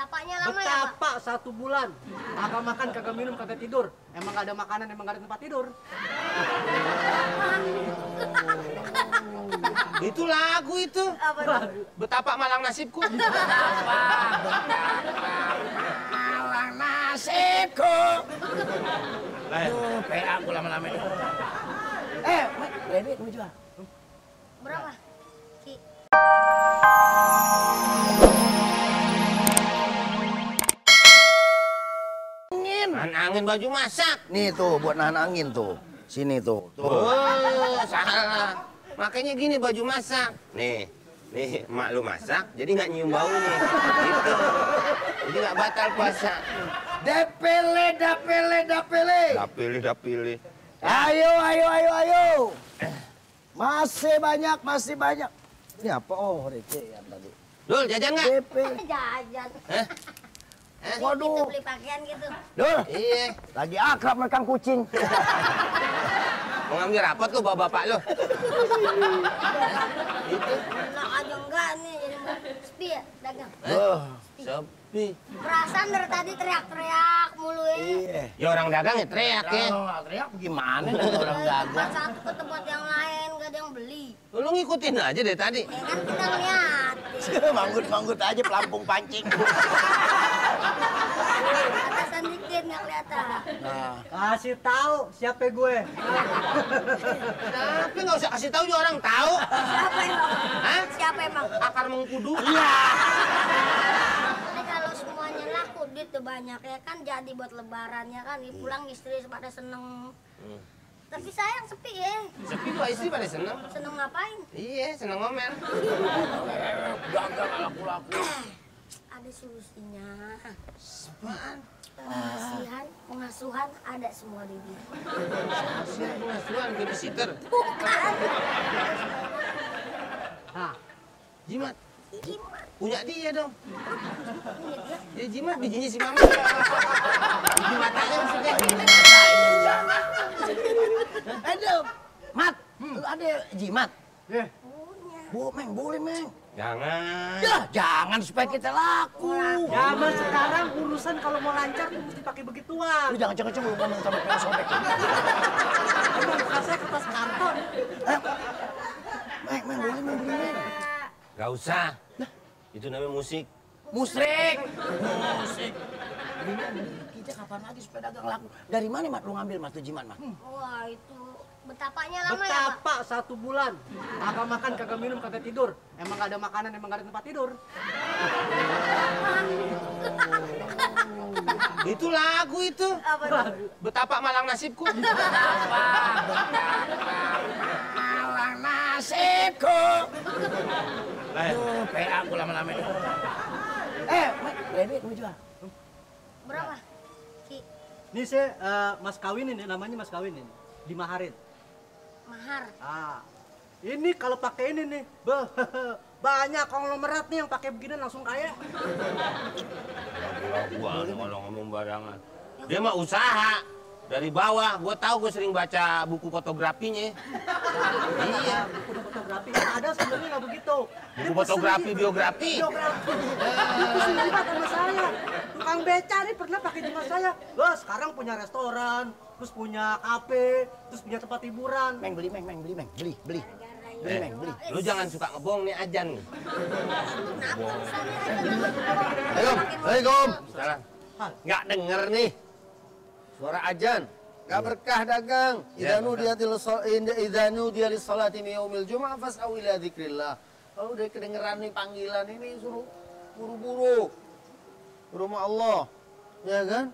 Betapanya lama ya, Pak? Betapa 1 bulan. Kagak makan, kagak minum, kagak tidur. Emang gak ada makanan, emang gak ada tempat tidur. Itu lagu itu. Apa tuh? Betapa malang nasibku. Malang nasibku. Lah, PA aku lama-lama ini. Mek, duit mau jual. Berapa? Ki. angin baju masak. Nih tuh buat nahan angin tuh. Sini tuh. Oh, salah. Makanya gini baju masak. Nih emak lu masak, jadi nggak nyium bau nih. Gitu. Jadi nggak batal puasa. Dapele. Dapilih. Ayo. Masih banyak. Ini apa? Oh, receh yang tadi. Dul, jajan nggak? Dapele. Jajan. Hah? Kita Waduh. beli pakaian gitu. Dul, Iya. lagi akrab makan kucing. Mau ngambil rapot lu bawa bapak lu. Itu. Enak aja enggak nih, jadi sepi ya dagang. Sepi. Perasaan dari tadi teriak-teriak mulu ya. Iya. Ya orang dagang ya teriak ya. Teriak gimana nih orang dagang? Tempat satu ke tempat yang lain gak ada yang beli. Lu ngikutin aja dari tadi. Ya kan kita ngeliat. Manggut aja pelampung pancing. Atasan dikit nggak kelihatan. Nah, Kasih tahu siapa gue. Tapi nggak usah kasih tahu juga orang tahu. Siapa emang? Hah? Siapa emang? Akar mengkudu. Ini kalau semuanya laku duit tuh banyak ya kan, jadi buat lebarannya kan, pulang istri pada seneng. Tapi sayang sepi ya. Sepi kok istri pada seneng. Seneng ngapain? Iya, seneng ngomel. gagal laku-laku. Ada solusinya. Apaan? Pengasuhan ada semua di dia. Siapa pengasuhan babysitter? Bukan. Nah, Jimat. Gimana? Punya dia dong. Punya dia? Ya jimat bijinya si mama. Biji matanya maksudnya. Aduh, Mat, lu ada jimat? eh, Punya. Boleh, Meng. Jangan. Ya, jangan supaya kita laku. zaman sekarang urusan kalau mau lancar tuh mesti pakai begituan. Lu jangan cengeng lu ngomong sama kayak sobek. Emang muka saya kertas karton. Meng, boleh, Meng. Gak usah. Itu namanya musik. Musrik. Kita kapan lagi supaya dagang laku? Dari mana, Mat, lu ngambil Mas tuh jimat, Mat? Wah itu betapanya lama ya Pak? Betapa 1 bulan. Kagak makan, kagak minum, kagak tidur. Emang gak ada makanan, emang gak ada tempat tidur. Itu lagu itu. Apa tuh? Betapa malang nasibku. Malang nasibku. Lah, PA aku lama-lama ini. Mek, duit mau jual. Berapa? Ki, Ini saya mas kawin ini, namanya mas kawin ini. Dimaharin. mahar. Ini kalau pakai ini nih, banyak konglomerat nih yang pakai begini langsung kaya. gua kalau ngomong barangan. Dia mah usaha dari bawah. Gua tahu, gua sering baca buku fotografinya. Iya. Udah fotografi ada sebenarnya nggak begitu. Buku fotografi, biografi. Biografi. Itu jimat sama saya. Tukang beca nih pernah pakai jimat saya. Wah, sekarang punya restoran, terus punya kafe, terus punya tempat hiburan. Meng, beli. Beli, Meng, beli. Lu jangan suka ngebohong nih ajan nih. Assalamualaikum. Salam. Nggak denger nih. Suara ajan. Gak berkah dagang. Ya, Idanu dia li sholati min yaumil jum'ah fas'au ila dzikrillah. Kalau udah kedengeran nih panggilan ini suruh buru-buru. Ke rumah Allah. Ya kan?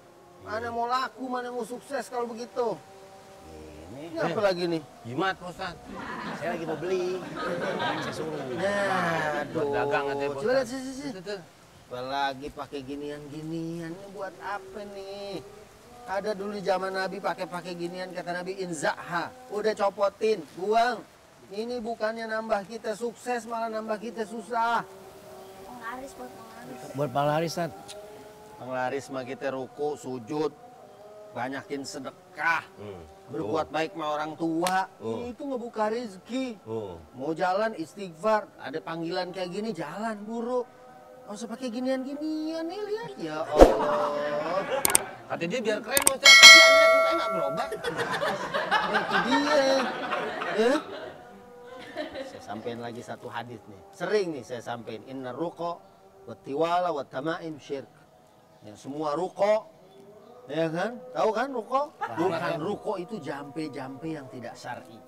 Mana mau laku, mana mau sukses kalau begitu. Ini apa lagi nih? Jimat, Pak Ustaz. Saya lagi mau beli. Saya suruh. Nah, Buat dagang katanya, Pak Coba lihat Ustaz. sini. Tuh. Apalagi pakai ginian-ginian. Ini buat apa nih? Ada dulu zaman Nabi pakai ginian, kata Nabi inza'ha. Udah copotin, buang. Ini bukannya nambah kita sukses, malah nambah kita susah. Penglaris buat penglaris. Buat penglaris, Tat. Penglaris mah kita ruku, sujud, banyakin sedekah, berbuat baik sama orang tua. Itu ngebuka rezeki. Mau jalan istighfar, ada panggilan kayak gini jalan buru. Nggak usah pakai ginian-ginian nih, lihat. Ya Allah. Kata dia biar keren Ustaz, tapi anak kita nggak berubah. Itu dia. Ya. Saya sampaikan lagi satu hadis nih. Sering nih saya sampaikan. Inna ruqa wa tiwala wa tamaim syirk. Ya, semua ruko, ya kan? Tahu kan ruko? Bukan ruko itu jampe-jampe yang tidak syar'i.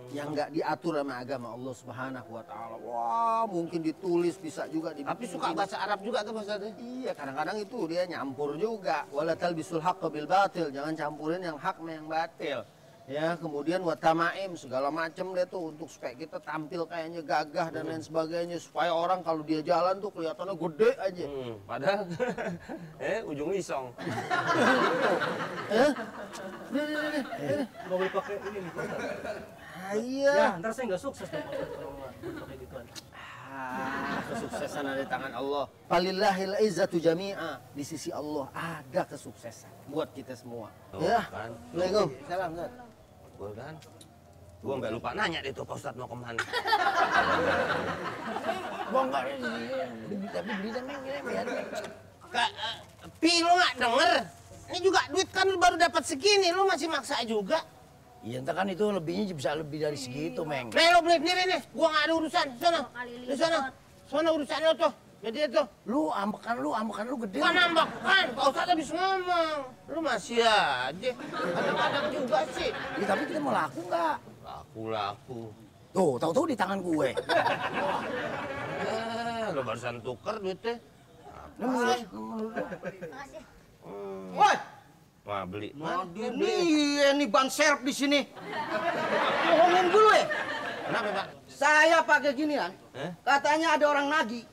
Yang nggak diatur sama agama Allah Subhanahu wa taala. Wah, mungkin ditulis bisa juga dibikin. Tapi suka bahasa Arab juga tuh Ustaz. Iya, kadang-kadang itu dia nyampur juga. Wala talbisul haqqa bil batil. Jangan campurin yang hak sama yang batil. Ya, kemudian watamaim segala macam deh tuh untuk supaya kita tampil kayaknya gagah dan lain sebagainya, supaya orang kalau dia jalan tuh kelihatannya gede aja. Padahal ujung isong. Nggak boleh pakai ini nih, Pak Ustadz. Iya. Ya, ntar saya nggak sukses dong, Pak Ustadz, kalau nggak pakai gituan. Kesuksesan ada di tangan Allah. Falillahil izzatu jami'a. Di sisi Allah ada kesuksesan buat kita semua. Tuh, Ya. kan. Assalamualaikum. Salam, Ustaz. Gua kan. Gua sampai lupa nanya deh tuh Pak Ustadz mau kemana. Gua enggak tapi beli sama yang biar. Pi, lu nggak denger? Ini juga duit kan lu baru dapat segini, lu masih maksa juga. Iya, entah kan itu lebihnya bisa lebih dari segitu, Meng. Nih lo beli, nih, gua nggak ada urusan. Sana, di sana, sana urusan lo tuh. Jadi itu. Lu ambekan lu gede. Bukan nambakan, Pak Ustadz habis ngomong. Lu masih aja. Kadang-kadang juga sih. Ya, tapi kita mau laku nggak? Laku. Tuh, tahu-tahu di tangan gue. Lo barusan tuker duitnya. Makasih. Woi, Wah, beli. ini ban serep di sini. Bohongin gue. Kenapa, Pak? Saya pakai ginian. Katanya ada orang nagih.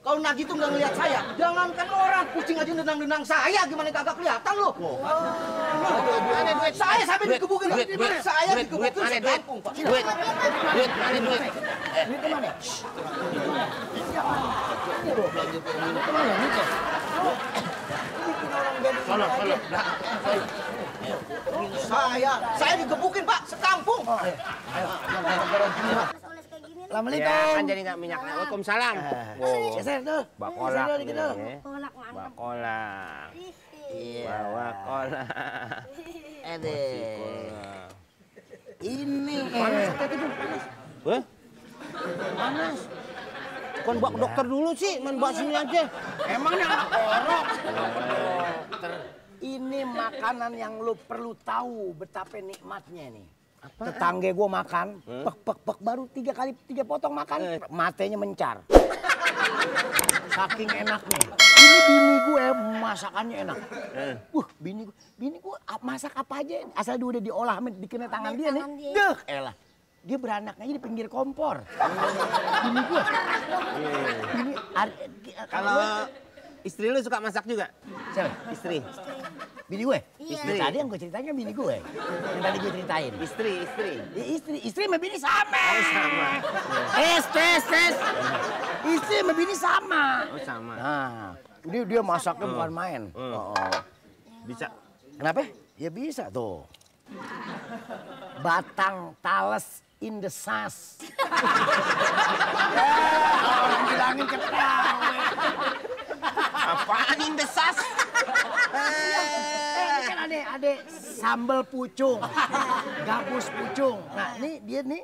Kalau nagih tuh nggak ngeliat saya. Jangankan orang, kucing aja nendang-nendang saya. Gimana kagak kelihatan lo? Mana duit? Saya sampai dikebukin. Duit. Saya Duit, dikebukin mana duit? sekampung, Pak. Duit, mana duit? Ini kemana? Sono. Saya digebukin, Pak, sekampung. Oles kayak gini nih. Assalamualaikum. Kan jadi nggak minyaknya. Waalaikumsalam. Geser tuh. Bakolak Geser nih. dikit tuh. Kolak mantap. Bakolak. Ih, Bawa kolak. Ini Panas Panas. Bukan bawa ke dokter dulu sih, main bawa sini aja. emangnya anak orok. Ini makanan yang lu perlu tahu betapa nikmatnya nih. Tetangga gue makan, pek baru 3 potong makan, matanya mencar. Saking enaknya. Ini bini gue masakannya enak. Bini gue masak apa aja, asal dia udah diolah, dikena tangan dia nih. Tangan dia. Deh, elah. Dia beranaknya aja di pinggir kompor. Bini gue. Bini, Kalau istri lu suka masak juga? siapa? Istri. Bini gue? Iya. Istri. Tadi yang gue ceritain kan bini gue. Yang tadi gue ceritain. Istri. Ya, istri sama bini sama. Oh, sama. Tes. Istri sama bini sama. Oh, sama. Nah, ini dia masaknya bukan main. Bisa. Kenapa? Ya bisa tuh. Batang tales in the sas. Orang bilangin ketawa. Apaan indesas? Ini kan ada sambal pucung, gabus pucung. Nah ini dia nih,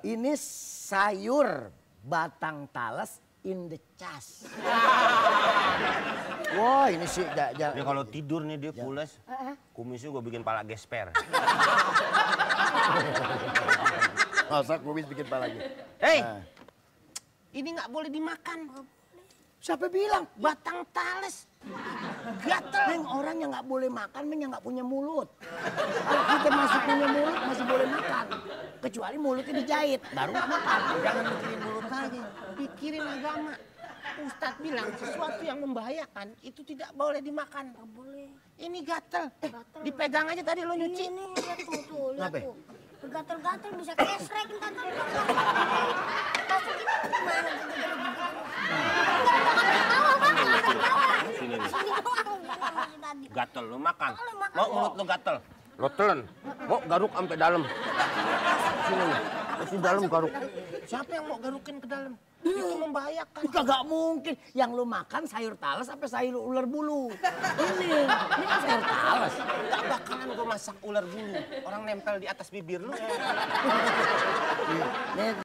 ini sayur batang talas in the cas. Wah ini sih Dia kalau tidur nih dia pules. Kumisnya gue bikin pala gesper. Masa kumis bikin palanya? Hei, ini nggak boleh dimakan. Siapa bilang? Batang tales. Gatel. Neng, orang yang nggak boleh makan, yang nggak punya mulut. Kalau kita masih punya mulut, masih boleh makan. Kecuali mulutnya dijahit, baru nggak makan. Jangan mikirin mulut aja, pikirin agama. Ustadz bilang sesuatu yang membahayakan itu tidak boleh dimakan. nggak boleh. Ini gatel. Dipegang aja tadi lo nyuci. Ini lihat tuh, lihat Kenapa? tuh. Gatel-gatel bisa kesrek ntar. Masuk ini gimana? Sini nih. Sini doang tadi. Gatel lo makan. Lo makan. Mau mulut lo gatel. Lo telen. Mau garuk sampai dalam. Sini nih. Di dalam garuk. Siapa yang mau garukin ke dalam? Itu membahayakan. Kagak mungkin. Yang lu makan sayur talas apa sayur ular bulu? Ini kan sayur talas. Gak bakalan gue masak ular bulu. Orang nempel di atas bibir lu. Nih